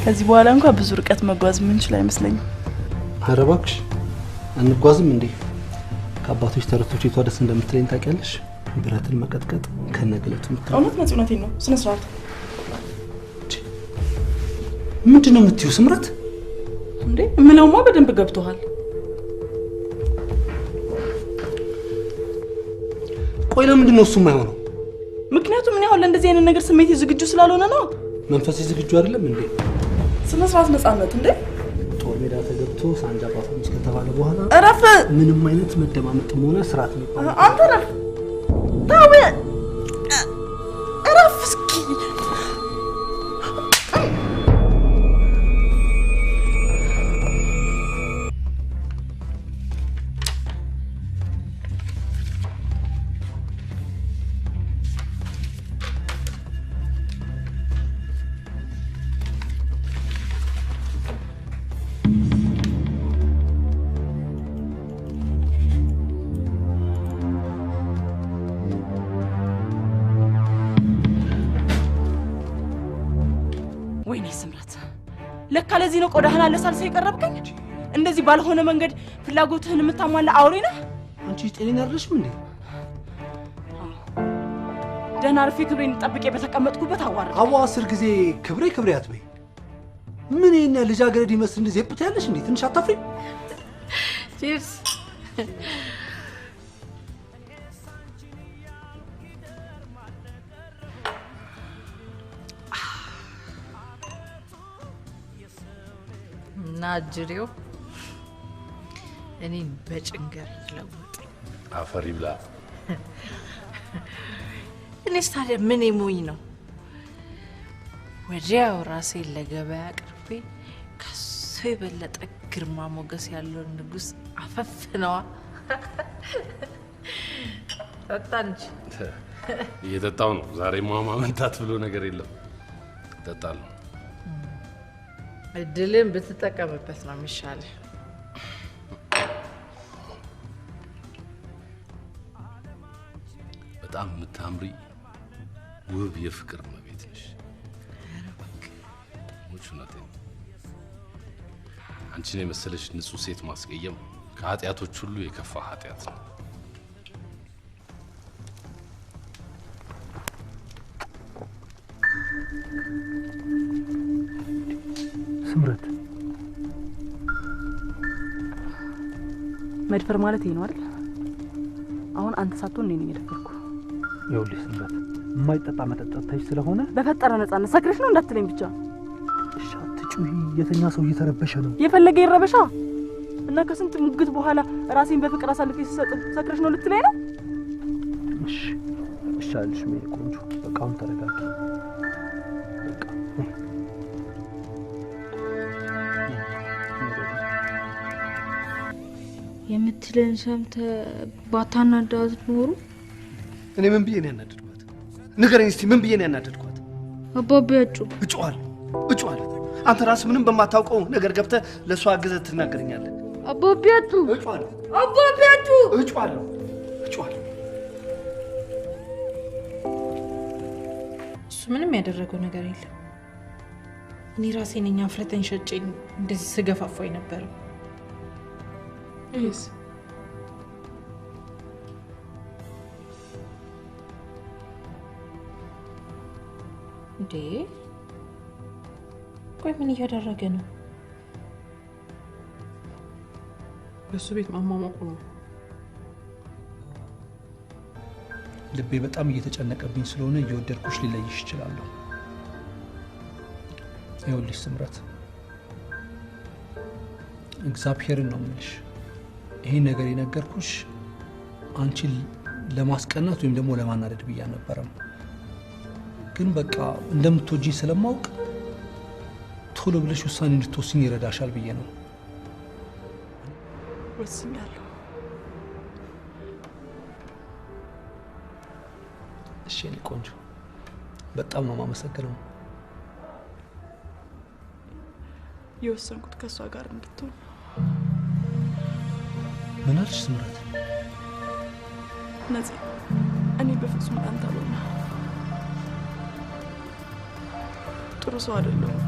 ከዚህ በኋላ እንኳን ብዙ ርቀት መጓዝ ምንችል አይመስለኝም። ኧረ እባክሽ አንጓዝም እንዴ? ከአባቶች ተረቶች የቷ ደስ እንደምትለኝ ታውቂያለሽ? ብረትን መቀጥቀጥ ከነግለቱ ምትለው። እውነት ነፂ፣ እውነቴን ነው። ስነ ስርዓት። ምንድን ነው የምትይው ስምረት? እንዴ የምለውማ በደንብ ገብቶሃል። ቆይ ለምንድን ነው እሱ የማይሆነው? ምክንያቱም እኔ አሁን ለእንደዚህ አይነት ነገር ስሜቴ ዝግጁ ስላልሆነ ነው። መንፈሴ ዝግጁ አይደለም እንዴ? ስነ ስርዓት፣ ነፃነት። እንዴ ጦር ሜዳ ተገብቶ ሳንጃ ባፈሙዝ ከተባለ በኋላ እረፍ። ምንም አይነት መደማመጥም ሆነ ስርዓት የሚባል አንተ እረፍ፣ ተው፣ እረፍ እስኪ። ወይኔ ስምረት፣ ለካ ለዚህ ነው ቆዳህን አለሳልሰህ የቀረብከኝ። እንደዚህ ባልሆነ መንገድ ፍላጎትህን የምታሟላ አውሬ ነህ። አንቺ ጤነኛ አይደለሽም እንዴ? ደህና አርፌ ክብሬን ጠብቄ በተቀመጥኩበት አዋርድ። አዋ 10 ጊዜ ክብሬ ክብሬ አትበይ። ምን ይሄን ልጃገረድ ይመስል እንደዚህ የፕት ያለሽ እንዴ? ትንሽ አታፍሪም? Cheers። እና ጅሬው እኔን በጭንገር ለወጠኝ። አፈር ይብላ። እኔስ ታዲያ ምን ሞኝ ነው? ወዲያው ራሴን ለገበያ አቅርቤ ከሱ የበለጠ ግርማ ሞገስ ያለውን ንጉስ አፈፍነዋ። ጠጣ እንጂ። እየጠጣው ነው። ዛሬ ማመንታት ብሎ ነገር የለም። እጠጣለሁ። እድልን ብትጠቀምበት ነው የሚሻልህ። በጣም የምታምሪ ውብ የፍቅር እመቤት ነሽ። ሙች እውነቴን ነው። አንቺን የመሰለሽ ንጹህ ሴት ማስቀየም ከኃጢአቶች ሁሉ የከፋ ኃጢአት ነው። ስምረት፣ መድፈር ማለት ይሄ ነው አይደል? አሁን አንተ ሳትሆን እኔ ነኝ የደፈርኩ። ይኸውልሽ ስምረት፣ የማይጠጣ መጠጥ ጠጥተሽ ስለሆነ በፈጠረ ነፃነት ሰክረሽ ነው እንዳትለኝ ብቻ። እሺ አትጩሂ፣ የተኛ ሰው እየተረበሸ ነው። የፈለገ ይረበሻ እና ከስንት ሙግት በኋላ ራሴን በፍቅር አሳልፌ ስሰጥ ሰክረሽ ነው ልትለኝ ነው? እሺ እሺ አልሽ የኔ ቆንጆ፣ በቃ አሁን ተረጋጊ። በቃ የምትለን ሰምተህ ባታናዳት ኖሮ። እኔ ምን ብዬ ነው ያናደድኳት? ንገረኝ እስቲ ምን ብዬ ነው ያናደድኳት? አባቢ አጩህ። እጮሃለሁ እጮሃለሁ። አንተ ራስህ ምንም በማታውቀው ነገር ገብተህ ለእሷ አግዘህ ትናገረኛለህ። አባቢ አጩህ። እጮሃለሁ። አባቢ አጩህ። እጮሃለሁ እጮሃለሁ። እሱ ምንም ያደረገው ነገር የለም። እኔ ራሴ ነኝ አፍረተኝ ሸጬ እንደዚህ ስገፋፋው የነበረው። ይሄስ እንዴ? ቆይ ምን እያደረገ ነው? በሱ ቤት ማሟሟቁ ነው። ልቤ በጣም እየተጨነቀብኝ ስለሆነ እየወደድኩሽ ሊለይሽ እችላለሁ። ይኸውልሽ ስምረት፣ እግዚአብሔርን ነው የምልሽ። ይሄ ነገር የነገርኩሽ አንቺን ለማስቀናት ወይም ደግሞ ለማናደድ ብዬ አልነበረም። ግን በቃ እንደምትወጂኝ ስለማውቅ ቶሎ ብለሽ ውሳኔ እንድትወስኝ ይረዳሻል ብዬ ነው። ወስኛለሁ። እሺ የኔ ቆንጆ፣ በጣም ነው የማመሰግነው። የወሰንኩት ከእሷ ጋር እንድትሆን። ምን አልሽ ስምረት? ነፂ፣ እኔ በፍጹም አንተ አልሆንም። ጥሩ ሰው አይደለሁም።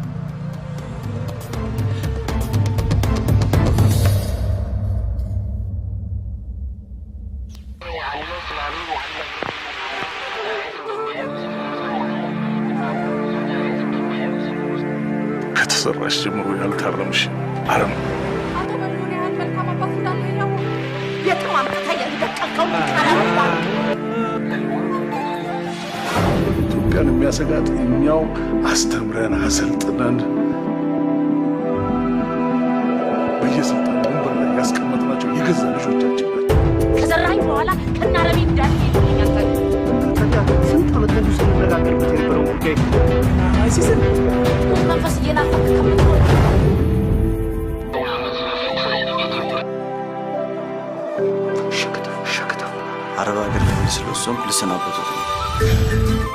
ከተሰራሽ ጀምሮ ያልታረምሽ አረም። አቶ በሪሁን ያህል መልካም አባት እንዳለ ያወቅ የትም አምጥተህ ያልደቀልከው ኢትዮጵያን የሚያሰጋት እኛው አስተምረን አሰልጥነን በየስልጣን ወንበር ላይ ያስቀመጥናቸው የገዛ ልጆቻችን ናቸው። ከዘራኝ በኋላ ከናረቢ እንዳትሄድ ይለኛል። ስንት ዓመት ሙሉ ስንነጋገርበት የነበረው ጉዳይ አይሲስን መንፈስ እየናፈቅ ከምትሆን ሸክተፍ አረብ ሀገር ለመሄድ ስለወሰንኩ ልሰናበቶት ነው።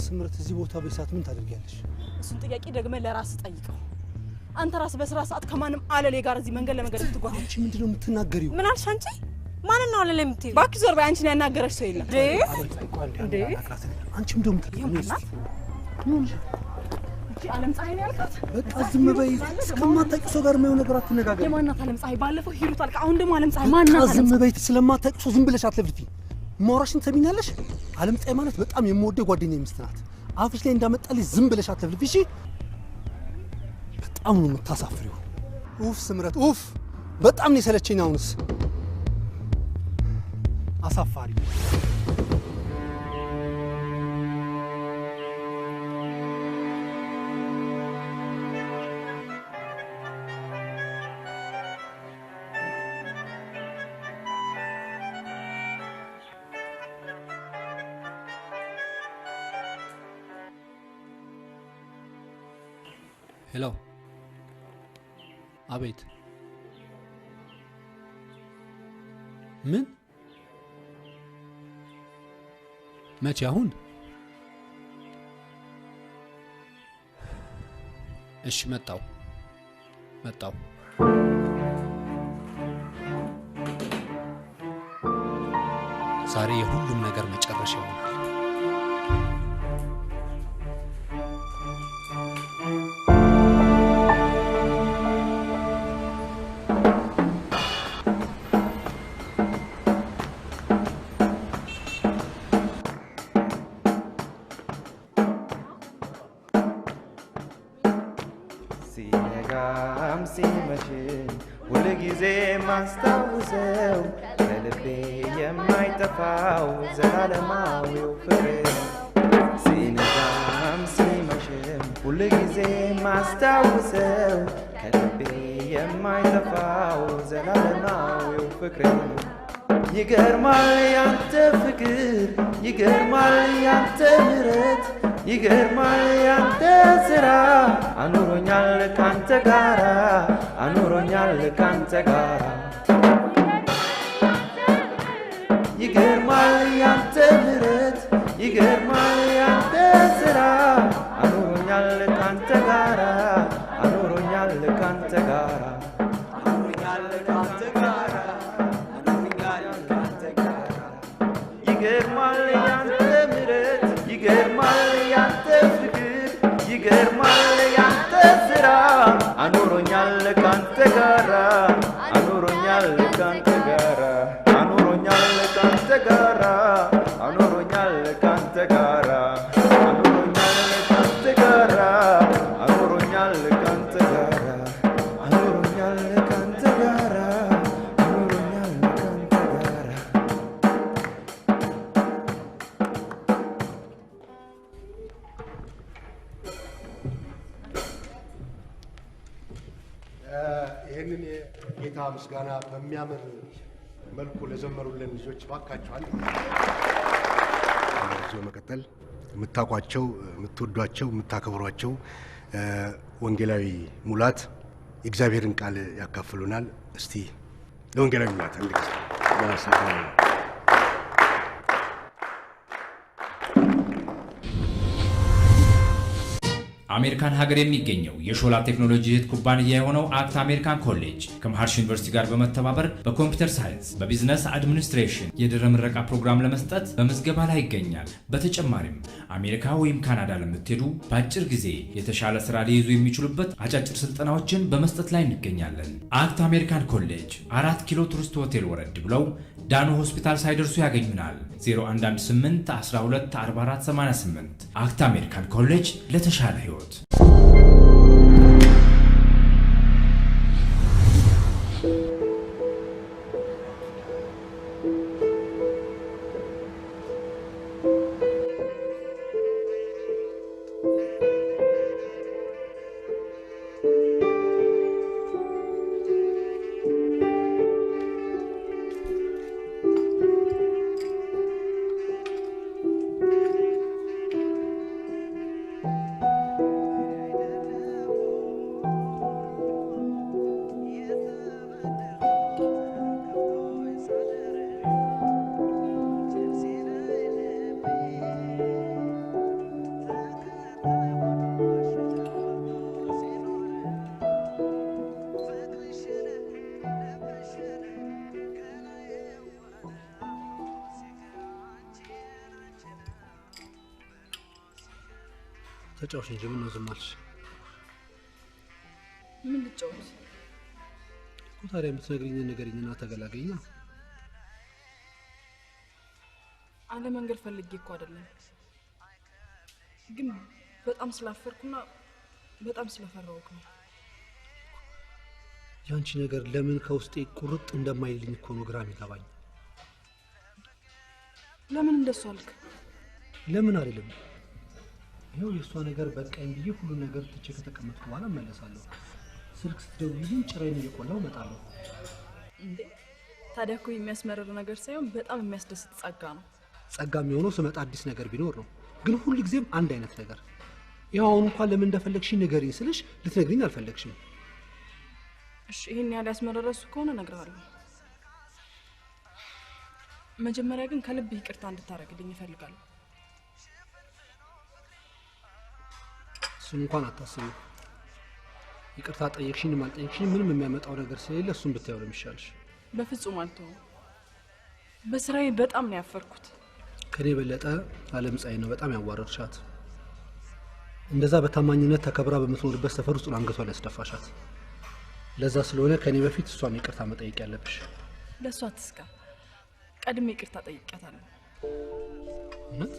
ስምረት እዚህ ቦታ በሰዓት ምን ታደርጊያለሽ? እሱን ጥያቄ ደግመህ ለራስህ ጠይቀው። አንተ ራስህ በስራ ሰዓት ከማንም አለሌ ጋር እዚህ መንገድ ለመንገድ ትጓዝ። አንቺ ምንድነው የምትናገሪው? ምን አልሽ አንቺ? ማንን ነው አለሌ የምትይው? እባክሽ ዞር በይ። አንቺን ያናገረሽ ሰው የለም። እንዴ አንቺ ምንድነው የምትናገሪው? እቺ ዓለም ፀሐይ ነው ያልካት? በቃ ዝም በይ። እስከማታውቂው ሰው ጋር የማይሆን ነገር አትነጋገሪ። የማናት ዓለም ፀሐይ? ባለፈው ሂሩት አልክ፣ አሁን ደግሞ ዓለም ፀሐይ። ማናት ዓለም ዝም በይ። ስለማታውቂው ሰው ዝም ብለሽ አትለፍልፊ። ማውራሽን ትሰሚኛለሽ? ዓለም ፀሐይ ማለት በጣም የምወደው ጓደኛዬ ሚስት ናት። አፍሽ ላይ እንዳመጣልሽ ዝም ብለሽ አትለፍልፊ እሺ? በጣም ነው የምታሳፍሪው። ኡፍ ስምረት ኡፍ፣ በጣም ነው የሰለቸኝ። አሁንስ አሳፋሪ። Hello። አቤት። ምን? መቼ? አሁን? እሺ መጣው መጣው። ዛሬ የሁሉም ነገር መጨረሻ ይሆናል። ሲነጋም ሲመሽም ሁልጊዜ ማስታውሰው ከልቤ የማይጠፋው ዘላለማዊው ፍቅር ሲነጋም ሲመሽም ሁልጊዜ ማስታውሰው ከልቤ የማይጠፋው ዘላለማዊው ፍቅር ይገርማል ያንተ ፍቅር ይገርማል ያንተ ምሕረት ይገርማል ያንተ ስራ አኑሮኛል ካንተ ጋራ አኑሮኛል ካንተ ጋራ ይገርማል ያንተ ምሕረት ይገርማል ያንተ ስራ አኑሮኛል ካንተ ጋራ አኑሮኛል ካንተ ጋራ አኑሮኛል ካንተ ጋራ አኑሮኛል ካንተ ጋራ ይገርማል ያንተ ምሕረት ይገርማል ያንተ ፍቅር ይገርማል ያንተ ስራ አኑሮኛል ካንተ ጋራ አኑሮኛል ካንተ ጋራ አኑሮኛል ካንተ ጋራ አኑሮኛል ካንተ ጋራ አኑሮኛል ካንተ ጋራ አኑሮኛል ካንተ ጋራ አኑሮኛል ካንተ ጋራ አኑሮኛል ካንተ ጋራ። ይህንን የጌታ ምስጋና በሚያምር መልኩ ለዘመሩልን ልጆች ባካችኋል። እዚህ በመቀጠል የምታውቋቸው፣ የምትወዷቸው፣ የምታከብሯቸው ወንጌላዊ ሙላት የእግዚአብሔርን ቃል ያካፍሉናል። እስቲ ለወንጌላዊ ሙላት አንድ ጊዜ እናመሰግናለን። አሜሪካን ሀገር የሚገኘው የሾላ ቴክኖሎጂ እህት ኩባንያ የሆነው አክት አሜሪካን ኮሌጅ ከመሃርሽ ዩኒቨርሲቲ ጋር በመተባበር በ computer science፣ በ business administration የድህረ ምረቃ ፕሮግራም ለመስጠት በምዝገባ ላይ ይገኛል። በተጨማሪም አሜሪካ ወይም ካናዳ ለምትሄዱ በአጭር ጊዜ የተሻለ ስራ ሊይዙ የሚችሉበት አጫጭር ስልጠናዎችን በመስጠት ላይ እንገኛለን። አክት አሜሪካን ኮሌጅ 4 ኪሎ ቱሪስት ሆቴል ወረድ ብለው ዳኑ ሆስፒታል ሳይደርሱ ያገኙናል። 0118 12 44 88። አክት አሜሪካን ኮሌጅ ለተሻለ ህይወት። ተጫውሽ እንጂ ምነው ዝም አልሽ? ምን ልጫወት እኮ? ታዲያ የምትነግሪኝን ንገሪኝና ተገላገኛ። አለመንገድ ፈልጌ እኮ አይደለም፣ ግን በጣም ስላፈርኩና በጣም ስለፈራሁክ ነው። ያንቺ ነገር ለምን ከውስጤ ቁርጥ እንደማይልኝ እኮ ነው ግራ የሚገባኝ። ለምን እንደሱ አልክ? ለምን አይደለም፣ ይኸው የእሷ ነገር በቃኝ ብዬ ሁሉን ነገር ትቼ ከተቀመጥኩ በኋላ እመለሳለሁ። ስልክ ስትደውይልኝ ጭራዬን እየቆላሁ እመጣለሁ። እንዴ ታዲያ እኮ የሚያስመርር ነገር ሳይሆን በጣም የሚያስደስት ጸጋ ነው። ጸጋ የሚሆነው ስመጣ አዲስ ነገር ቢኖር ነው። ግን ሁልጊዜም አንድ አይነት ነገር። ይኸው አሁን እንኳን ለምን እንደፈለግሽ ንገሪኝ ስልሽ ልትነግሪኝ አልፈለግሽም። እሺ ይሄን ያህል ያስመረረ እሱ ከሆነ እነግርሃለሁ። መጀመሪያ ግን ከልብ ይቅርታ እንድታደርግልኝ እፈልጋለሁ። እሱን እንኳን አታስቢው። ይቅርታ ጠየቅሽኝም አልጠየቅሽኝም ምንም የሚያመጣው ነገር ስለሌለ እሱን ብታየው ነው የሚሻልሽ። በፍጹም አልተውም። በስራዬ በጣም ነው ያፈርኩት። ከኔ የበለጠ አለም ፀሐይ ነው በጣም ያዋረድሻት። እንደዛ በታማኝነት ተከብራ በምትኖርበት ሰፈር ውስጥ ነው አንገቷን ያስደፋሻት። ለዛ ስለሆነ ከኔ በፊት እሷን ይቅርታ መጠየቅ ያለብሽ። ለእሷ አትስጋ፣ ቀድሜ ይቅርታ ጠይቄያታለሁ። እውነት?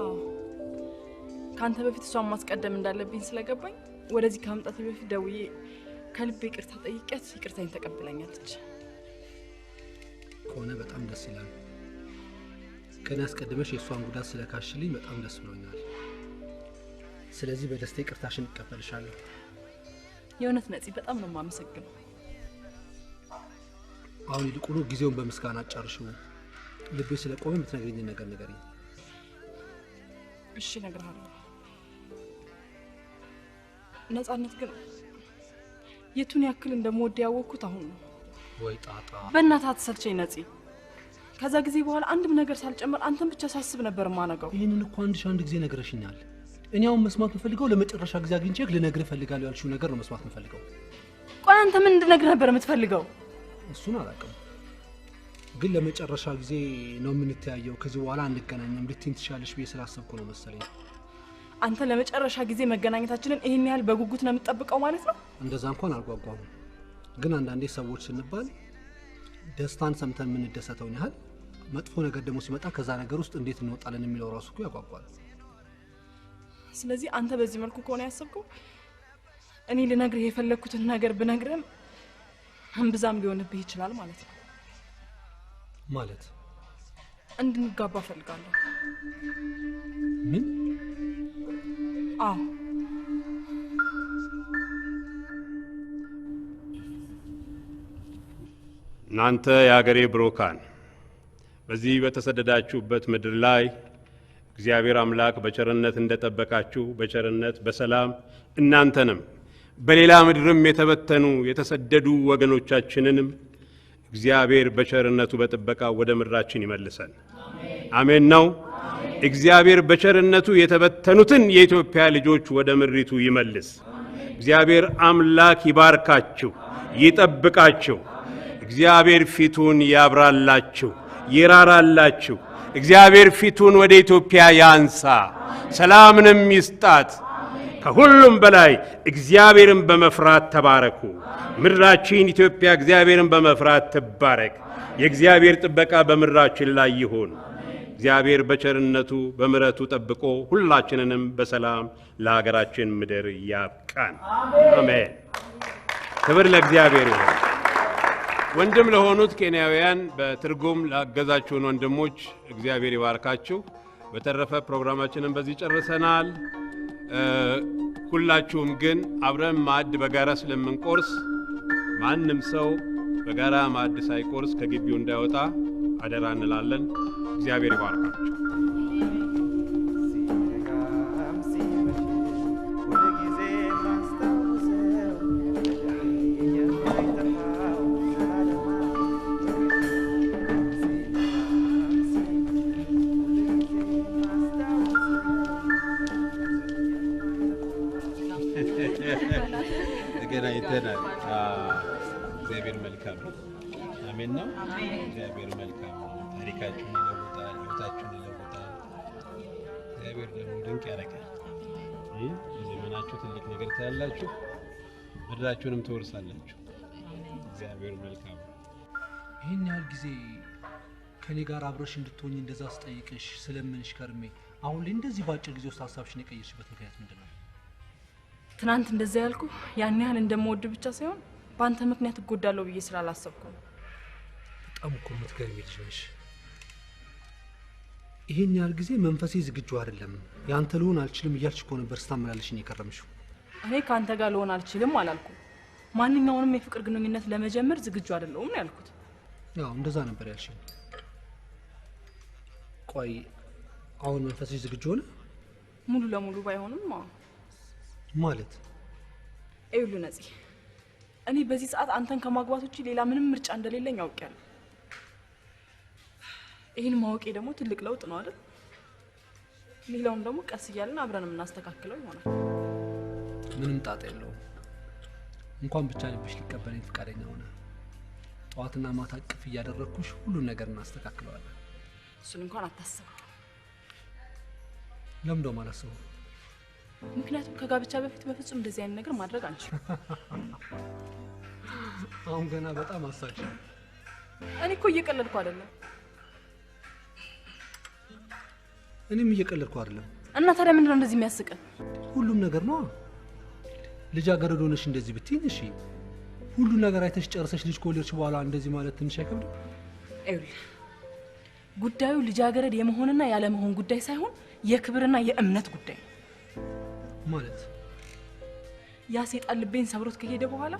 አዎ፣ ካንተ በፊት እሷን ማስቀደም እንዳለብኝ ስለገባኝ ወደዚህ ከመምጣቴ በፊት ደውዬ ከልቤ ይቅርታ ጠይቄያት ይቅርታዬን ተቀብላኛለች። ከሆነ በጣም ደስ ይላል። ከኔ አስቀድመሽ የእሷን ጉዳት ስለካሽልኝ በጣም ደስ ብሎኛል። ስለዚህ በደስታ ይቅርታሽን እቀበልሻለሁ። የእውነት ነፂ በጣም ነው የማመሰግነው። አሁን ይልቁኑ ጊዜውን በምስጋና ጨርሽው። ልቤ ስለቆመ የምትነግሪኝን ነገር ንገሪኝ። እሺ እነግርሃለሁ። ነፃነት ግን የቱን ያክል እንደምወድ ያወቅኩት አሁን ነው። ወይ ጣጣ! በእናትህ አትሰልቸኝ ነፂ። ከዛ ጊዜ በኋላ አንድም ነገር ሳልጨምር አንተን ብቻ ሳስብ ነበር የማነጋው። ይህንን እኮ አንድ ጊዜ ነግረሽኛል። እኔ አሁን መስማት የምፈልገው ለመጨረሻ ጊዜ አግኝቼህ ልነግርህ እፈልጋለሁ ያልሽው ነገር ነው መስማት የምፈልገው። ቆይ አንተ ምን እንድነግርህ ነበር የምትፈልገው? እሱን አላውቅም፣ ግን ለመጨረሻ ጊዜ ነው የምንተያየው፣ ከዚህ በኋላ አንገናኝም ልትይኝ ትችያለሽ ብዬ ስላሰብኩ ነው መሰለኝ። አንተ ለመጨረሻ ጊዜ መገናኘታችንን ይሄን ያህል በጉጉት ነው የምትጠብቀው ማለት ነው? እንደዛ እንኳን አልጓጓሁም፣ ግን አንዳንዴ ሰዎች ስንባል ደስታን ሰምተን የምንደሰተውን ያህል መጥፎ ነገር ደግሞ ሲመጣ ከዛ ነገር ውስጥ እንዴት እንወጣለን የሚለው ራሱ እኮ ያጓጓል። ስለዚህ አንተ በዚህ መልኩ ከሆነ ያሰብከው እኔ ልነግርህ የፈለግኩትን ነገር ብነግርህም እምብዛም ሊሆንብህ ይችላል ማለት ነው። ማለት እንድንጋባ እፈልጋለሁ። ምን? አዎ። እናንተ የአገሬ ብሩካን በዚህ በተሰደዳችሁበት ምድር ላይ እግዚአብሔር አምላክ በቸርነት እንደጠበቃችሁ በቸርነት በሰላም እናንተንም በሌላ ምድርም የተበተኑ የተሰደዱ ወገኖቻችንንም እግዚአብሔር በቸርነቱ በጥበቃ ወደ ምድራችን ይመልሰን። አሜን ነው። እግዚአብሔር በቸርነቱ የተበተኑትን የኢትዮጵያ ልጆች ወደ ምድሪቱ ይመልስ። እግዚአብሔር አምላክ ይባርካችሁ፣ ይጠብቃችሁ። እግዚአብሔር ፊቱን ያብራላችሁ፣ ይራራላችሁ። እግዚአብሔር ፊቱን ወደ ኢትዮጵያ ያንሳ፣ ሰላምንም ይስጣት። ከሁሉም በላይ እግዚአብሔርን በመፍራት ተባረኩ። ምድራችን ኢትዮጵያ እግዚአብሔርን በመፍራት ትባረክ። የእግዚአብሔር ጥበቃ በምድራችን ላይ ይሁን። እግዚአብሔር በቸርነቱ በምሕረቱ ጠብቆ ሁላችንንም በሰላም ለሀገራችን ምድር ያብቃን። አሜን። ክብር ለእግዚአብሔር ይሁን። ወንድም ለሆኑት ኬንያውያን በትርጉም ላገዛችሁን ወንድሞች እግዚአብሔር ይባርካችሁ። በተረፈ ፕሮግራማችንን በዚህ ጨርሰናል። ሁላችሁም ግን አብረን ማዕድ በጋራ ስለምንቆርስ ማንም ሰው በጋራ ማዕድ ሳይቆርስ ከግቢው እንዳይወጣ አደራ እንላለን። እግዚአብሔር ይባርካችሁ። ተገናኝተናል። እግዚአብሔር መልካም ነው። አሜን ነው። እግዚአብሔር መልካም ነው። ታሪካችሁን ይለውጣል፣ ሕይወታችሁን ይለውጣል። እግዚአብሔር ደግሞ ድንቅ ያደርጋል። በዘመናችሁ ትልቅ ነገር ታያላችሁ፣ ምድራችሁንም ትወርሳላችሁ። እግዚአብሔር መልካም ነው። ይህን ያህል ጊዜ ከኔ ጋር አብረሽ እንድትሆኝ እንደዛ ስጠይቅሽ ስለምንሽ ከርሜ አሁን ላይ እንደዚህ በአጭር ጊዜ ውስጥ ሀሳብሽን የቀየርሽበት ምክንያት ምንድን ነው? ትናንት እንደዛ ያልኩ ያን ያህል እንደምወድ ብቻ ሳይሆን በአንተ ምክንያት እጎዳለሁ ብዬ ስላላሰብኩ ነው። በጣም እኮ የምትገርሚ ልጅ ነሽ። ይሄን ያህል ጊዜ መንፈሴ ዝግጁ አይደለም፣ ያንተ ልሆን አልችልም እያልሽ እኮ ነበር ስታመላለሽኝ የከረምሽው። እኔ ከአንተ ጋር ልሆን አልችልም አላልኩም። ማንኛውንም የፍቅር ግንኙነት ለመጀመር ዝግጁ አይደለሁም ነው ያልኩት። ያው እንደዛ ነበር ያልሽኝ። ቆይ አሁን መንፈስሽ ዝግጁ ሆነ? ሙሉ ለሙሉ ባይሆንም አዎ። ማለት ይኸውልህ ነፂ፣ እኔ በዚህ ሰዓት አንተን ከማግባት ውጪ ሌላ ምንም ምርጫ እንደሌለኝ አውቄያለሁ። ይህን ማወቄ ደግሞ ትልቅ ለውጥ ነው አይደል? ሌላውን ደግሞ ቀስ እያልን አብረን የምናስተካክለው ይሆናል። ምንም ጣጣ የለውም። እንኳን ብቻ ልብሽ ሊቀበለኝ ፈቃደኛ ሆነ። ጠዋትና ማታ እቅፍ እያደረግኩሽ ሁሉን ነገር እናስተካክለዋለን። እሱን እንኳን አታስብ። ለምን ደሞ አላስበው? ምክንያቱም ከጋብቻ በፊት በፍጹም እንደዚህ አይነት ነገር ማድረግ አንችልም። አሁን ገና በጣም አሳች። እኔ እኮ እየቀለድኩ አይደለም። እኔም እየቀለድኩ አይደለም። እና ታዲያ ምንድነው እንደዚህ የሚያስቅህ? ሁሉም ነገር ነው። ልጃገረድ ሆነሽ እንደዚህ ብትይኝ እሺ፣ ሁሉ ነገር አይተሽ ጨርሰሽ ልጅ ከወለድሽ በኋላ እንደዚህ ማለት ትንሽ አይከብድም? ይኸውልህ ጉዳዩ ልጃገረድ የመሆንና ያለመሆን ጉዳይ ሳይሆን የክብርና የእምነት ጉዳይ ነው። ማለት ያ ሰይጣን ልቤን ሰብሮት ከሄደ በኋላ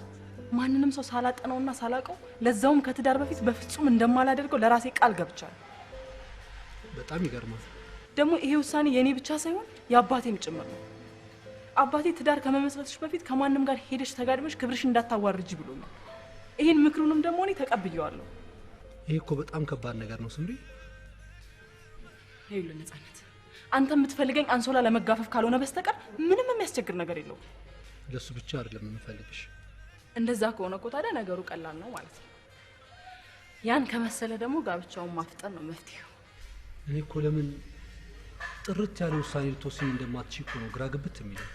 ማንንም ሰው ሳላጠናውና ሳላቀው ለዛውም ከትዳር በፊት በፍጹም እንደማላደርገው ለራሴ ቃል ገብቻለሁ። በጣም ይገርማል። ደግሞ ይሄ ውሳኔ የኔ ብቻ ሳይሆን የአባቴም ጭምር ነው። አባቴ ትዳር ከመመስረትሽ በፊት ከማንም ጋር ሄደሽ ተጋድመሽ ክብርሽ እንዳታዋርጂ ብሎኛል። ይሄን ምክሩንም ደግሞ እኔ ተቀብየዋለሁ። ይሄ እኮ በጣም ከባድ ነገር ነው ስምሪ። ይኸውልህ ነፃነት፣ አንተ የምትፈልገኝ አንሶላ ለመጋፈፍ ካልሆነ በስተቀር ምንም የሚያስቸግር ነገር የለውም። ለሱ ብቻ አይደለም የምፈልግሽ። እንደዛ ከሆነ እኮ ታዲያ ነገሩ ቀላል ነው ማለት ነው። ያን ከመሰለ ደግሞ ጋብቻውን ማፍጠን ነው መፍትሄው። እኔ እኮ ለምን ጥርት ያለ ውሳኔ ልትወስኝ እንደማትችይ እኮ ነው ግራ ግብት የሚለው።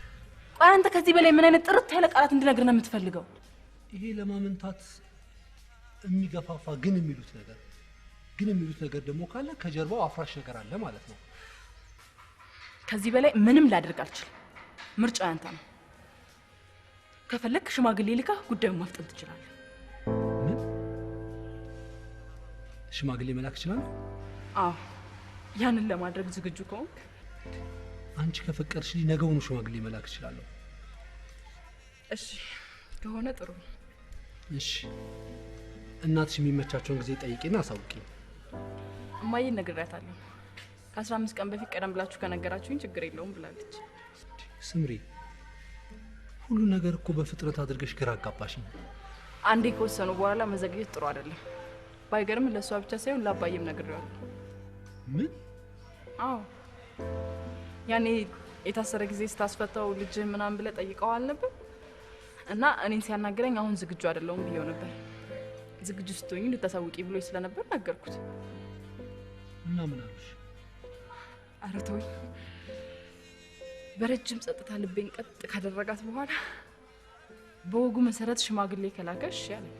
ቆይ አንተ ከዚህ በላይ ምን አይነት ጥርት ያለ ቃላት እንድነግርህ ነው የምትፈልገው? ይሄ ለማመንታት የሚገፋፋ ግን የሚሉት ነገር ደግሞ ካለ ከጀርባው አፍራሽ ነገር አለ ማለት ነው። ከዚህ በላይ ምንም ላደርግ አልችልም። ምርጫው ያንተ ነው። ከፈለክ ሽማግሌ ልከህ ጉዳዩን ማፍጠን ትችላለህ። ምን ሽማግሌ መላክ እችላለሁ? አዎ፣ ያንን ለማድረግ ዝግጁ ከሆንክ። አንቺ ከፈቀድሽልኝ ነገውኑ ሽማግሌ መላክ እችላለሁ። እሺ ከሆነ ጥሩ። እሺ፣ እናትሽ የሚመቻቸውን ጊዜ ጠይቂና አሳውቂኝ። እማዬን ነግሬያታለሁ። ከ15 ቀን በፊት ቀደም ብላችሁ ከነገራችሁኝ ችግር የለውም ብላለች። ስምሪ፣ ሁሉ ነገር እኮ በፍጥነት አድርገሽ ግራ አጋባሽኝ። አንዴ ከወሰኑ በኋላ መዘግየት ጥሩ አይደለም። ባይገርም ለእሷ ብቻ ሳይሆን ለአባዬም ነግሬዋለሁ። ምን? አዎ፣ ያኔ የታሰረ ጊዜ ስታስፈታው ልጅ ምናምን ብለህ ጠይቀዋል ነበር እና እኔን ሲያናግረኝ አሁን ዝግጁ አይደለሁም ብዬው ነበር። ዝግጁ ስትሆኚ እንድታሳውቂ ብሎኝ ስለነበር ነገርኩት። እና ምን አሉሽ? ኧረ ተወኝ። በረጅም ጸጥታ ልቤን ቀጥ ካደረጋት በኋላ በወጉ መሰረት ሽማግሌ ከላከሽ ያለኝ።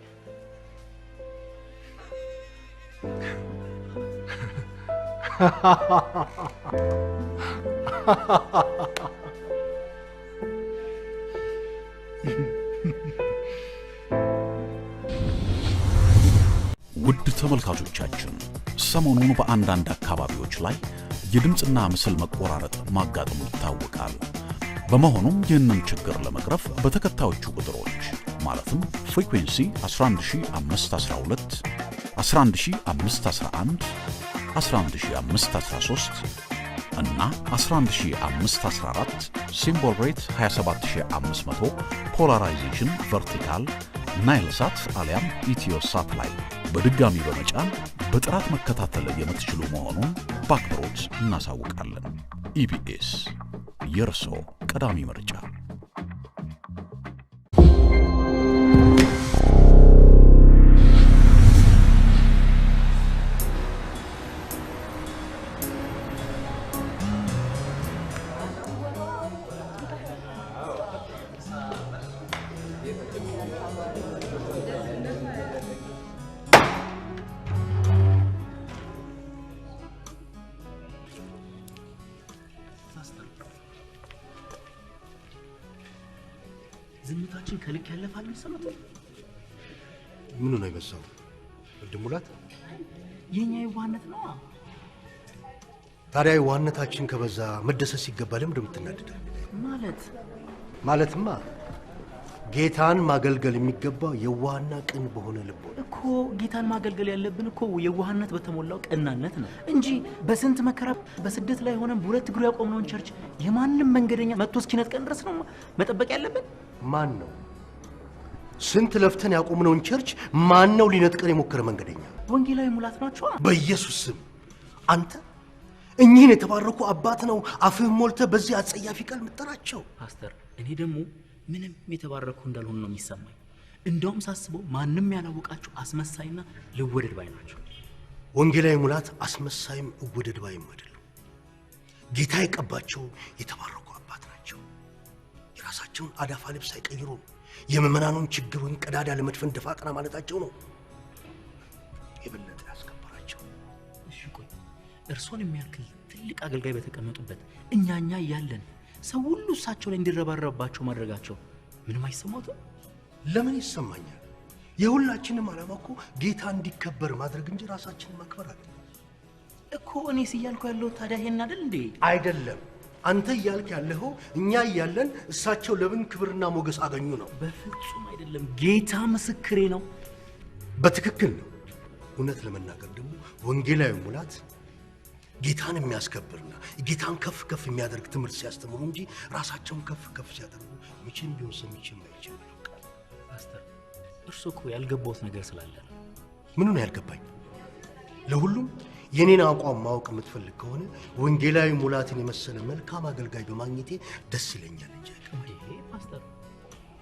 ውድ ተመልካቾቻችን፣ ሰሞኑን በአንዳንድ አካባቢዎች ላይ የድምፅና ምስል መቆራረጥ ማጋጠሙ ይታወቃል። በመሆኑም ይህንን ችግር ለመቅረፍ በተከታዮቹ ቁጥሮች ማለትም frequency 11512፣ 11511፣ 11513 እና 11514 symbol rate 27500 polarization vertical ናይል ሳት አሊያም ኢትዮ ሳት ላይ በድጋሚ በመጫን በጥራት መከታተል የምትችሉ መሆኑን በአክብሮት እናሳውቃለን። ኢቢኤስ የእርሶ ቀዳሚ ምርጫ። ዝምታችን ከልክ ያለፈ አልመሰሎትም? ምኑ ነው የበዛው? ወንድም ሙላት፣ የኛ የዋህነት ነው። ታዲያ የዋህነታችን ከበዛ መደሰት ሲገባ ለምንድን ነው የምትናደደው? ማለት ማለትማ ጌታን ማገልገል የሚገባው የዋህና ቅን በሆነ ልብ እኮ። ጌታን ማገልገል ያለብን እኮ የዋህነት በተሞላው ቀናነት ነው እንጂ በስንት መከራ በስደት ላይ ሆነን በሁለት እግሩ ያቆምነውን church የማንም መንገደኛ መጥቶ እስኪነጥቀን ድረስ ነው መጠበቅ ያለብን። ማን ነው ስንት ለፍተን ያቆምነውን church ማን ነው ሊነጥቀን የሞከረ መንገደኛ? ወንጌላዊ ሙላት ናቸው። በኢየሱስ ስም አንተ እኚህን የተባረኩ አባት ነው አፍህን ሞልተህ በዚህ አጸያፊ ቃል የምትጠራቸው? ፓስተር፣ እኔ ደግሞ ምንም የተባረኩ እንዳልሆኑ ነው የሚሰማኝ። እንደውም ሳስበው ማንም ያላወቃቸው አስመሳይና ልወደድ ባይ ናቸው። ወንጌላዊ ሙላት አስመሳይም እወደድ ባይም አይደሉም። ጌታ የቀባቸው የተባረኩ አባት ናቸው። የራሳቸውን አዳፋ ልብስ አይቀይሩም። የምዕመናኑን ችግር ወይም ቀዳዳ ለመድፈን ደፋ ቀና ማለታቸው ነው የበለጠ ያስከበራቸው። እሺ ቆይ፣ እርሶን የሚያክል ትልቅ ትልልቅ አገልጋይ በተቀመጡበት እኛኛ እያለን ሰው ሁሉ እሳቸው ላይ እንዲረባረብባቸው ማድረጋቸው ምንም አይሰማዎትም? ለምን ይሰማኛል? የሁላችንም ዓላማ እኮ ጌታ እንዲከበር ማድረግ እንጂ ራሳችንን ማክበር አይደለም። እኮ እኔስ እያልኩ ያለሁት ታዲያ ይሄን አይደል እንዴ? አይደለም። አንተ እያልክ ያለኸው እኛ እያለን እሳቸው ለምን ክብርና ሞገስ አገኙ ነው። በፍጹም አይደለም። ጌታ ምስክሬ ነው። በትክክል ነው። እውነት ለመናገር ደግሞ ወንጌላዊ ሙላት ጌታን የሚያስከብርና ጌታን ከፍ ከፍ የሚያደርግ ትምህርት ሲያስተምሩ እንጂ ራሳቸውን ከፍ ከፍ ሲያደርጉ መቼም ቢሆን ሰምቼም አይቼም አላውቅም። ፓስተር፣ እርሶ እኮ ያልገባዎት ነገር ስላለ ነው። ምኑ ነው ያልገባኝ? ለሁሉም የኔን አቋም ማወቅ የምትፈልግ ከሆነ ወንጌላዊ ሙላትን የመሰለ መልካም አገልጋይ በማግኘቴ ደስ ይለኛል እንጂ ፓስተር።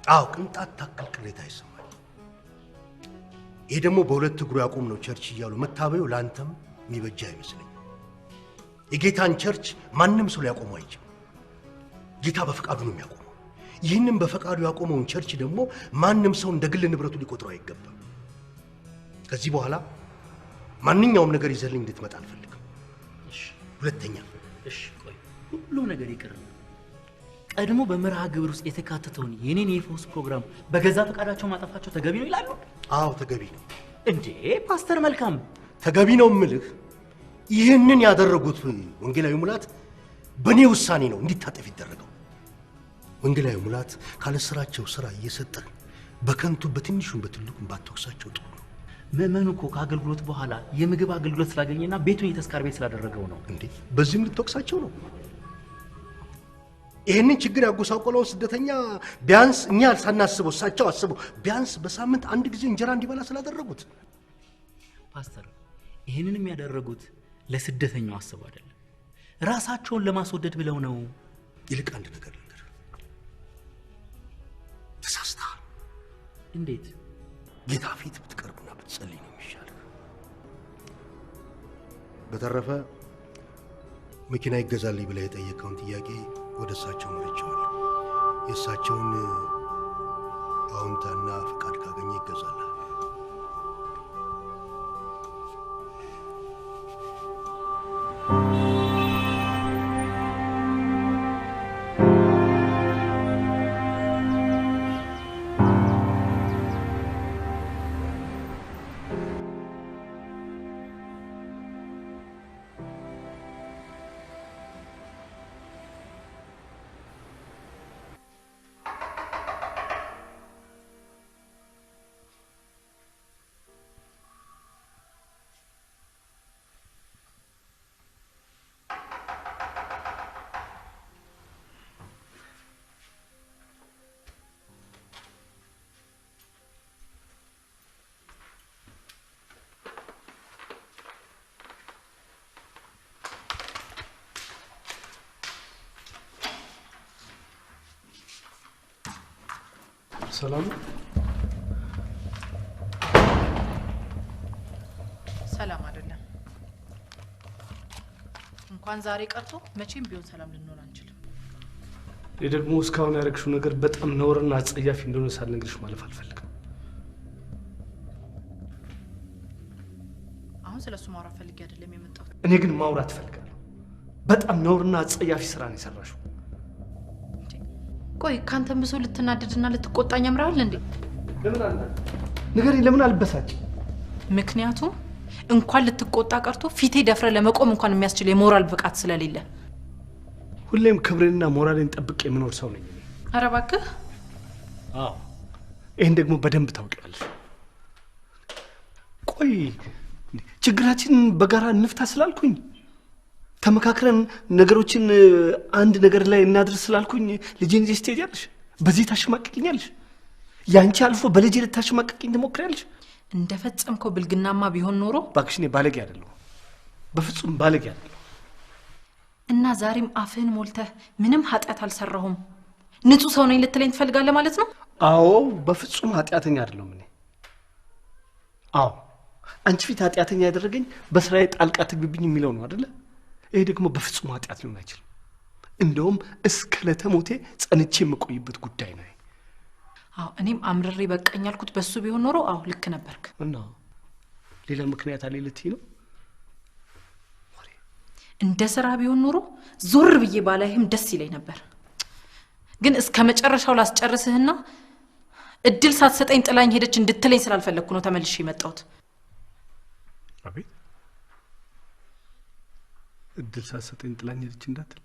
አዎ፣ ቅንጣት ታክል ቅሬታ አይሰማኝም። ይሄ ደግሞ በሁለት እግሩ ያቆም ነው church እያሉ መታበዩ ለአንተም የሚበጃ አይመስለኝም። የጌታን church ማንም ሰው ሊያቆመው አይችልም። ጌታ በፈቃዱ ነው የሚያቆመው። ይህንን በፈቃዱ ያቆመውን church ደግሞ ማንም ሰው እንደ ግል ንብረቱ ሊቆጥረው አይገባም። ከዚህ በኋላ ማንኛውም ነገር ይዘህልኝ እንድትመጣ አልፈልግም። እሺ። ሁለተኛ፣ እሺ፣ ቆይ ሁሉም ነገር ይቅር። ቀድሞ በመርሃ ግብር ውስጥ የተካተተውን የኔን የፈውስ ፕሮግራም በገዛ ፈቃዳቸው ማጠፋቸው ተገቢ ነው ይላሉ? አዎ ተገቢ ነው። እንዴ ፓስተር መልካም፣ ተገቢ ነው ምልህ ይህንን ያደረጉት ወንጌላዊ ሙላት በእኔ ውሳኔ ነው እንዲታጠፍ ይደረገው። ወንጌላዊ ሙላት ካለ ስራቸው ስራ እየሰጠ በከንቱ በትንሹም በትልቁም ባትወቅሳቸው ጥሩ ነው። ምዕመኑ እኮ ከአገልግሎት በኋላ የምግብ አገልግሎት ስላገኘና ቤቱን የተስካር ቤት ስላደረገው ነው። እንዴ በዚህም ልትወቅሳቸው ነው? ይህንን ችግር ያጎሳቆለውን ስደተኛ ቢያንስ እኛ ሳናስበው እሳቸው አስበው ቢያንስ በሳምንት አንድ ጊዜ እንጀራ እንዲበላ ስላደረጉት። ፓስተር፣ ይህንንም ያደረጉት ለስደተኛው አስበው አይደለም፣ ራሳቸውን ለማስወደድ ብለው ነው። ይልቅ አንድ ነገር ልንገርህ፣ ተሳስተሃል። እንዴት? ጌታ ፊት ብትቀርብና ብትጸልይ ነው የሚሻልህ። በተረፈ መኪና ይገዛልኝ ብለህ የጠየቀውን ጥያቄ ወደ እሳቸው መርቼዋለሁ። የእሳቸውን አዎንታና ፍቃድ ካገኘ ይገዛልሃል። ሰላም ሰላም አይደለም። እንኳን ዛሬ ቀርቶ መቼም ቢሆን ሰላም ልንሆን አንችልም። እኔ ደግሞ እስካሁን ያደረግሽው ነገር በጣም ነውርና አጸያፊ እንደሆነ ሳልነግርሽ ማለፍ አልፈልግም። አሁን ስለሱ ማውራት ፈልጌ አይደለም የመጣሁት። እኔ ግን ማውራት እፈልጋለሁ። በጣም ነውርና አጸያፊ ስራ ነው የሰራሽው። ቆይ ካንተም ብሶ ልትናደድና ልትቆጣኝ አምራል እንዴ? ለምን አልናደድ? ንገሪኝ፣ ለምን አልበሳጭም? ምክንያቱም እንኳን ልትቆጣ ቀርቶ ፊቴ ደፍረ ለመቆም እንኳን የሚያስችል የሞራል ብቃት ስለሌለ። ሁሌም ክብሬንና ሞራሌን ጠብቄ የምኖር ሰው ነኝ። ኧረ እባክህ። አዎ፣ ይሄን ደግሞ በደንብ ታውቂዋለሽ። ቆይ ችግራችንን በጋራ እንፍታ ስላልኩኝ፣ ተመካክረን ነገሮችን አንድ ነገር ላይ እናድርስ ስላልኩኝ ልጄን ይዘሽ ትሄጃለሽ? በዚህ ታሸማቅቂኛለሽ? ያንቺ አልፎ በልጄ ልታሸማቅቂኝ ትሞክሪያለሽ? እንደፈጸምከው ብልግናማ ቢሆን ኖሮ። እባክሽ፣ እኔ ባለጌ አይደለሁም፣ በፍጹም ባለጌ አይደለሁም። እና ዛሬም አፍህን ሞልተህ ምንም ኃጢአት አልሰራሁም ንጹህ ሰው ነኝ ልትለኝ ትፈልጋለህ ማለት ነው? አዎ፣ በፍጹም ኃጢአተኛ አይደለሁም እኔ። አዎ፣ አንቺ ፊት ኃጢአተኛ ያደረገኝ በስራዬ ጣልቃ ትግቢብኝ የሚለው ነው አይደለ? ይሄ ደግሞ በፍጹም ኃጢአት ሊሆን አይችልም። እንደውም እስከ ዕለተ ሞቴ ጸንቼ የምቆይበት ጉዳይ ነው። አዎ፣ እኔም አምርሬ በቃኝ ያልኩት በሱ ቢሆን ኖሮ አዎ ልክ ነበርክ። እና ሌላ ምክንያት አለ ልትይ ነው? እንደ ስራ ቢሆን ኖሮ ዞር ብዬ ባላይህም ደስ ይለኝ ነበር። ግን እስከ መጨረሻው ላስጨርስህና እድል ሳትሰጠኝ ጥላኝ ሄደች እንድትለኝ ስላልፈለግኩ ነው ተመልሼ የመጣሁት። አቤት፣ እድል ሳትሰጠኝ ጥላኝ ሄደች እንዳትል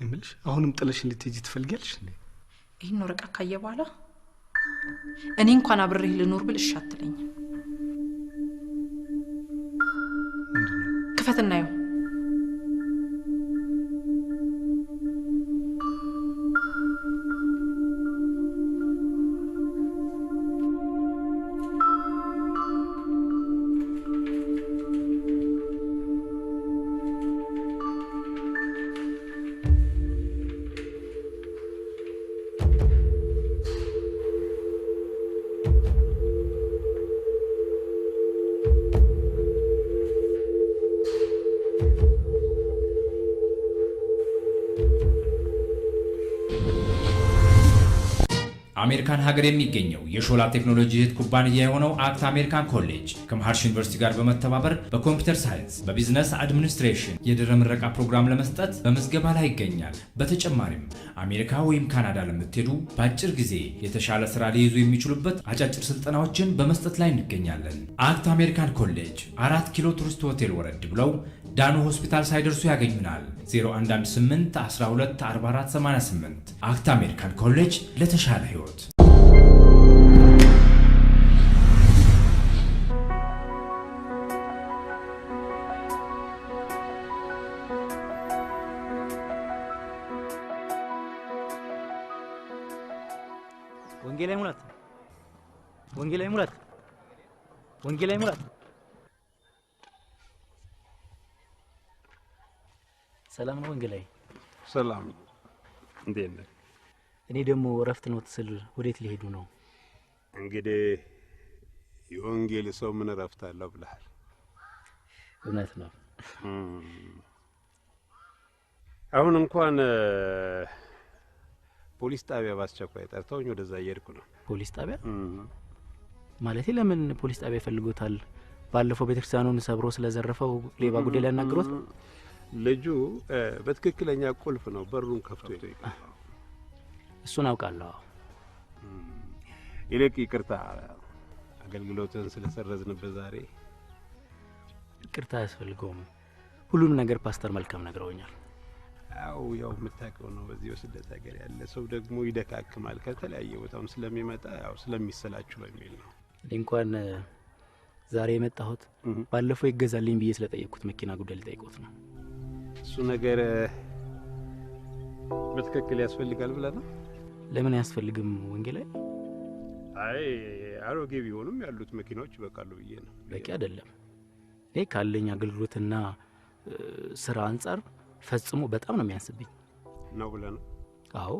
እምልሽ። አሁንም ጥለሽ እንድትሄጂ ትፈልጊያለሽ እንዴ? ይህን ወረቀት ካየ በኋላ እኔ እንኳን አብሬህ ልኖር ብል እሺ አትለኝም። ክፈት እናየው። አሜሪካን ሀገር የሚገኘው የሾላ ቴክኖሎጂ እህት ኩባንያ የሆነው አክት አሜሪካን ኮሌጅ ከመሃርሽ ዩኒቨርሲቲ ጋር በመተባበር በ computer science፣ በ business administration የድህረ ምረቃ ፕሮግራም ለመስጠት በምዝገባ ላይ ይገኛል። በተጨማሪም አሜሪካ ወይም ካናዳ ለምትሄዱ በአጭር ጊዜ የተሻለ ስራ ሊይዙ የሚችሉበት አጫጭር ስልጠናዎችን በመስጠት ላይ እንገኛለን። አክት አሜሪካን ኮሌጅ 4 ኪሎ ቱሪስት ሆቴል ወረድ ብለው ዳኑ ሆስፒታል ሳይደርሱ ያገኙናል። 0118 12 44 88። አክት አሜሪካን ኮሌጅ ለተሻለ ህይወት። ወንጌላዊ ሙላት፣ ወንጌላዊ ሙላት፣ ወንጌላዊ ሙላት፣ ሰላም ነው ወንጌላዊ? ሰላም፣ እንዴት ነህ? እኔ ደግሞ እረፍት ነው ስል ወዴት ሊሄዱ ነው? እንግዲህ የወንጌል ሰው ምን እረፍት አለው ብለሃል። እውነት ነው። አሁን እንኳን ፖሊስ ጣቢያ ባስቸኳይ ጠርተውኝ ወደዛ እየሄድኩ ነው። ፖሊስ ጣቢያ? ማለቴ ለምን ፖሊስ ጣቢያ ይፈልጎታል? ባለፈው ቤተክርስቲያኑን ሰብሮ ስለዘረፈው ሌባ ጉዳይ ሊያናግሮት ነው? ልጁ በትክክለኛ ቁልፍ ነው በሩን ከፍቶ የገባው። እሱን አውቃለሁ። ይልቅ ይቅርታ አገልግሎትን ስለሰረዝንበት ዛሬ። ይቅርታ አያስፈልገውም። ሁሉንም ነገር ፓስተር መልካም ነግረውኛል። አው ያው የምታውቀው ነው። በዚህ በስደት ሀገር ያለ ሰው ደግሞ ይደካክማል። ከተለያየ ቦታም ስለሚመጣ ያው ስለሚሰላችሁ በሚል ነው። እኔ እንኳን ዛሬ የመጣሁት ባለፈው ይገዛልኝ ብዬ ስለጠየቅኩት መኪና ጉዳይ ልጠይቅዎት ነው። እሱ ነገር በትክክል ያስፈልጋል ብለህ ነው? ለምን አያስፈልግም ወንጌላዊ? አይ አሮጌ ቢሆኑም ያሉት መኪናዎች ይበቃሉ ብዬ ነው። በቂ አይደለም። እኔ ካለኝ አገልግሎትና ስራ አንጻር ፈጽሞ በጣም ነው የሚያንስብኝ። ነው ብለህ ነው? አዎ፣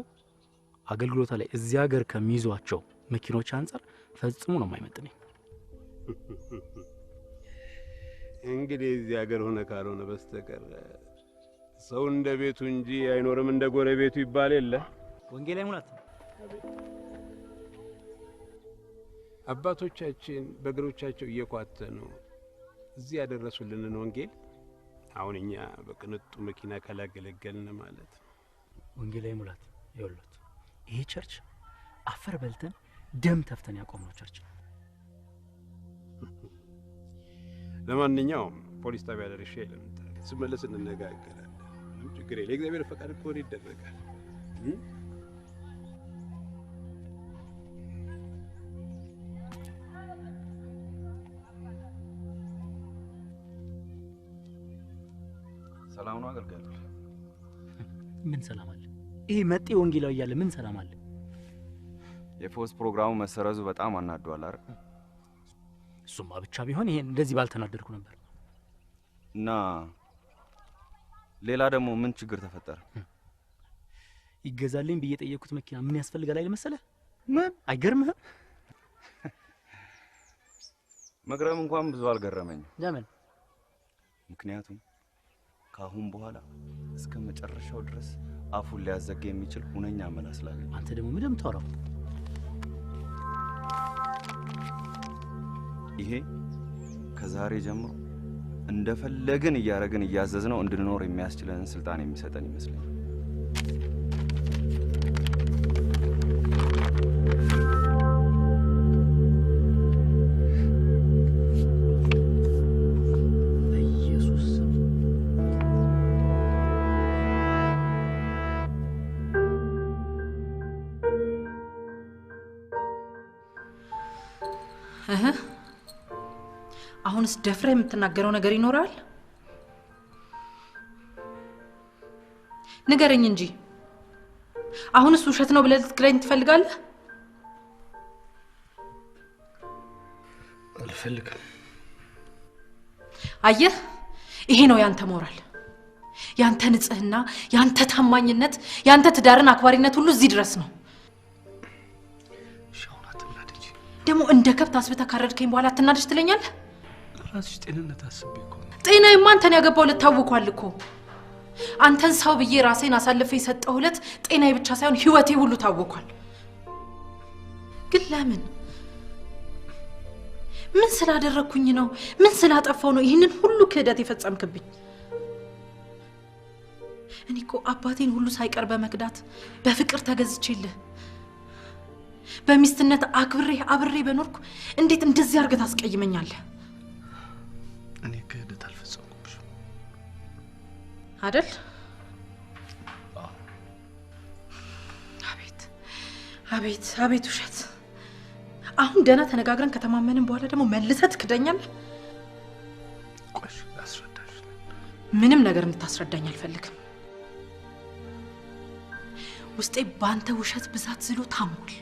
አገልግሎታ ላይ እዚህ ሀገር ከሚይዟቸው መኪኖች አንጻር ፈጽሞ ነው የማይመጥነኝ። እንግዲህ እዚህ ሀገር ሆነ ካልሆነ በስተቀር ሰው እንደ ቤቱ እንጂ አይኖርም እንደ ጎረቤቱ ይባል የለ። ወንጌላዊ ሙላት፣ አባቶቻችን በእግሮቻቸው እየኳተኑ እዚህ ያደረሱልንን ወንጌል አሁን እኛ በቅንጡ መኪና ካላገለገልን ማለት። ወንጌላዊ ሙላት፣ ይኸውልዎት ይሄ church አፈር በልተን ደም ተፍተን ያቆምነው church ነው። ለማንኛውም ፖሊስ ጣቢያ ደርሼ ልምጣ፣ ስመለስ እንነጋገራለን። ምንም ችግር የለም። የእግዚአብሔር ፈቃድ ከሆነ ይደረጋል። ሰላም ነው አገልጋይ? ምን ሰላም አለ? ይሄ መጤ ወንጌላዊ እያለ ምን ሰላም አለ? የፎስ ፕሮግራሙ መሰረዙ በጣም አናዷል አይደል? እሱማ ብቻ ቢሆን ይሄን እንደዚህ ባልተናደድኩ ነበር። እና ሌላ ደግሞ ምን ችግር ተፈጠረ? ይገዛልኝ ብዬ ጠየቅኩት መኪና ምን ያስፈልጋል አይደል መሰለህ? ምን አይገርምህም? መግረም እንኳን ብዙ አልገረመኝም። ለምን? ምክንያቱም ካሁን በኋላ እስከ መጨረሻው ድረስ አፉን ሊያዘጋ የሚችል ሁነኛ መላ ስላገኘ። አንተ ደግሞ ምንም ታወራው? ይሄ ከዛሬ ጀምሮ እንደፈለግን እያረግን እያዘዝነው እንድንኖር የሚያስችለንን ስልጣን የሚሰጠን ይመስለኛል። አሁንስ ደፍረህ የምትናገረው ነገር ይኖራል? ንገረኝ እንጂ። አሁንስ ውሸት ነው ብለህ ልትክለኝ ትፈልጋለህ? አልፈልግም። አየህ፣ ይሄ ነው ያንተ ሞራል፣ ያንተ ንጽህና፣ ያንተ ታማኝነት፣ ያንተ ትዳርን አክባሪነት ሁሉ እዚህ ድረስ ነው። ደግሞ እንደ ከብት አስብተህ ካረድከኝ በኋላ አትናደጅ ትለኛለህ? ለራስሽ ጤንነት አስቤ እኮ ነው። ጤናዬማ አንተን ያገባው ልታውኳል እኮ። አንተን ሰው ብዬ ራሴን አሳልፌ የሰጠሁት ዕለት ጤናዬ ብቻ ሳይሆን ህይወቴ ሁሉ ታውኳል። ግን ለምን? ምን ስላደረኩኝ ነው? ምን ስላጠፋው ነው ይህንን ሁሉ ክህደት የፈጸምክብኝ? እኔ እኮ አባቴን ሁሉ ሳይቀር በመክዳት በፍቅር ተገዝቼልህ በሚስትነት አክብሬ አብሬ በኖርኩ እንዴት እንደዚህ አድርገህ ታስቀይመኛለህ? እኔ ክህደት አልፈጸምኩብሽም አይደል? አቤት አቤት አቤት ውሸት! አሁን ደህና ተነጋግረን ከተማመንን በኋላ ደግሞ መልሰህ ትክደኛለህ? ቆይ ላስረዳሽ። ምንም ነገር እንድታስረዳኝ አልፈልግም። ውስጤ ባንተ ውሸት ብዛት ዝሎ ታሟል።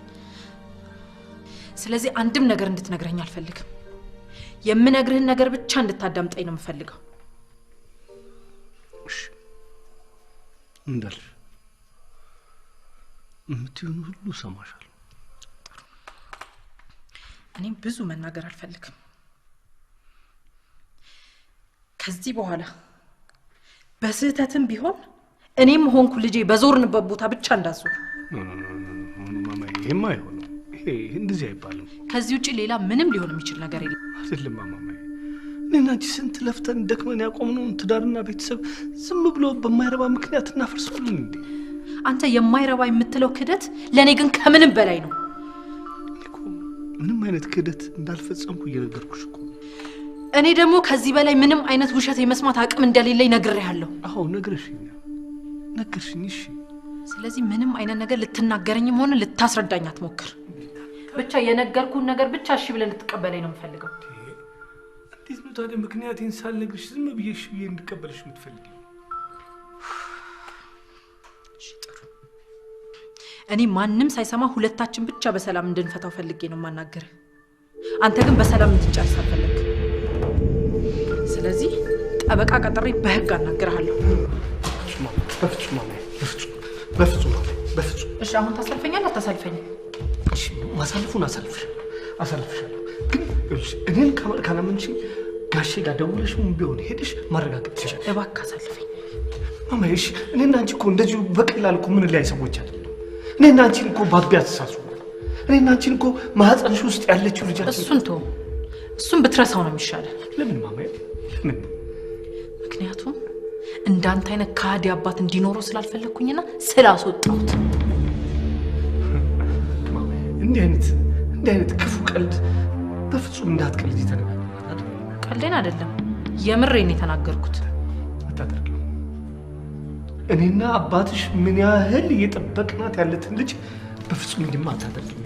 ስለዚህ አንድም ነገር እንድትነግረኝ አልፈልግም። የምነግርህን ነገር ብቻ እንድታዳምጠኝ ነው የምፈልገው። እሺ እንዳልሽ የምትይውን ሁሉ እሰማሻለሁ። እኔም ብዙ መናገር አልፈልግም። ከዚህ በኋላ በስህተትም ቢሆን እኔም ሆንኩ ልጄ በዞርንበት ቦታ ብቻ እንዳዞር። No no no ማማዬ፣ ይሄማ አይሆንም። ይሄ እንደዚህ አይባልም። ከዚህ ውጪ ሌላ ምንም ሊሆን የሚችል ነገር የለም። አይደለም ማማዬ፣ እኔና አንቺ ስንት ለፍተን ደክመን ያቆምነውን ትዳርና ቤተሰብ ዝም ብሎ በማይረባ ምክንያት እናፈርሰዋለን እንዴ? አንተ የማይረባ የምትለው ክህደት ለእኔ ግን ከምንም በላይ ነው። ምንም አይነት ክህደት እንዳልፈጸምኩ እየነገርኩሽ እኮ ነው። እኔ ደግሞ ከዚህ በላይ ምንም አይነት ውሸት የመስማት አቅም እንደሌለኝ ነግሬሃለሁ። አዎ ነግረሽኛል፣ ነገርሽኝ። እሺ ስለዚህ ምንም አይነት ነገር ልትናገረኝም ሆነ ልታስረዳኝ አትሞክር። ብቻ የነገርኩህን ነገር ብቻ እሺ ብለህ ልትቀበለኝ ነው የምፈልገው። እንዴት ነው ታዲያ ምክንያቴን ሳልነግርሽ ዝም ብዬ እሺ ብዬ እንድቀበልሽ የምትፈልጊው? እሺ ጥሩ። እኔ ማንም ሳይሰማ ሁለታችን ብቻ በሰላም እንድንፈታው ፈልጌ ነው የማናገርህ። አንተ ግን በሰላም እንድንጨርስ አልፈለግም። ስለዚህ ጠበቃ ቀጥሬ በህግ አናግርሃለሁ። በፍጹም ማማዬ፣ በፍጹም በፍጹም ማማዬ፣ በፍጹም። እሺ አሁን ታሳልፈኛለህ አታሳልፈኝም? እሺ ማሳልፉን አሳልፍሻለሁ፣ ግን ይኸውልሽ እኔን ካላመንሽኝ ጋሼ ጋር ደውለሽም ቢሆን ሄደሽ ማረጋገጥ ትችያለሽ። እባክህ አሳልፈኝ ማማዬ። እሺ እኔና አንቺ እኮ እንደዚሁ በቀላል እኮ ምን ላይ ሰዎች አይደለም። እኔና አንቺን እኮ ባቢ አስተሳስሮናል። እኔና አንቺን እኮ ማህፀንሽ ውስጥ ያለችው ልጃችን። እሱን ተወው፣ እሱን ብትረሳው ነው የሚሻለው። ለምን ማማዬ? ለምን? ምክንያቱም እንዳንተ አይነት ከሃዲ አባት እንዲኖረው ስላልፈለግኩኝና ስላስወጣሁት። እንዲህ አይነት ክፉ ቀልድ በፍጹም እንዳትቀልጂ ተነጋግረናል። ቀልዴን አይደለም የምሬን የተናገርኩት። አታደርጊው። እኔና አባትሽ ምን ያህል እየጠበቅናት ያለትን ልጅ በፍጹም እንዲማ አታደርጊው።